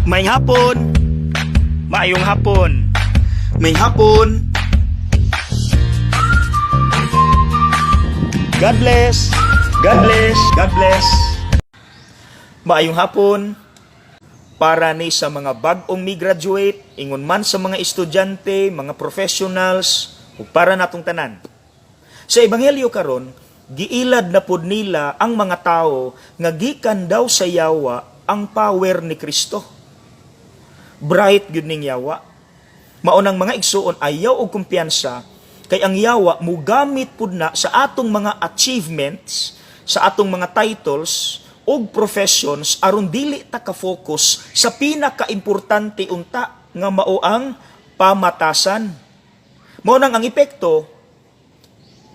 Maayong hapon. Maayong hapon. Maayong hapon. God bless. God bless. God bless. Maayong hapon. Para ni sa mga bag-ong mi-graduate, ingon man sa mga estudyante, mga professionals, ug para natong tanan. Sa ebanghelyo karon, giilad na pud nila ang mga tao nga gikan daw sa yawa ang power ni Kristo. Bright gyud ning yawa. Mao nang, mga igsuon, ayaw og kumpiyansa kay ang yawa mugamit pud na sa atong mga achievements, sa atong mga titles ug professions aron dili ta ka-focus sa pinakaimportante unta nga mao ang pamatasan. Mao nang ang epekto,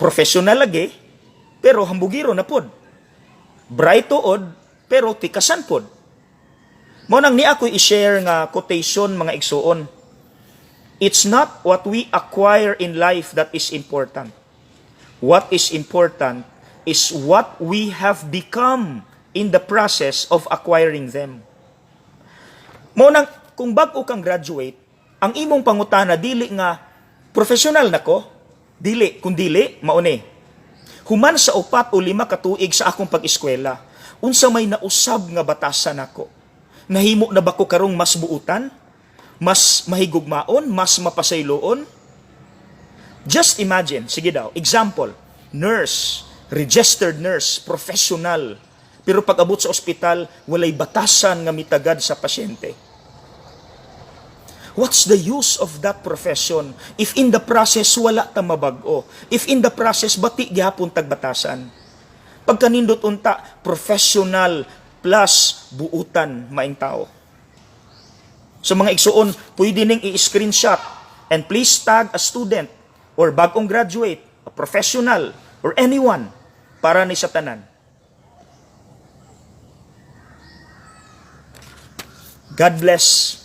professional lagi pero hambugiro na pod. Bright tuod pero tikasan pod. Mao nang ni ako i-share nga quotation, mga igsuon. It's not what we acquire in life that is important. What is important is what we have become in the process of acquiring them. Mao nang kung bag-o kang graduate, ang imong pangutana dili nga professional na ko, dili, kung dili, mao ni. Human sa 4 o 5 ka tuig sa akong pag-eskwela, unsa may nausab nga batasan nako? Nahimo na ba ko karong mas buutan? Mas mahigugmaon? Mas mapasayloon? Just imagine, sige daw, example, nurse, registered nurse, professional, pero pag abot sa ospital, walay batasan nga mitagad sa pasyente. What's the use of that profession if in the process wala ta mabag-o? If in the process bati gihapon tagbatasan? Pagkanindot unta, professional plus buutan maing tao. Sa mga igsuon, pwede ning i-screenshot and please tag a student or bagong graduate, a professional, or anyone para ni sa tanan. God bless.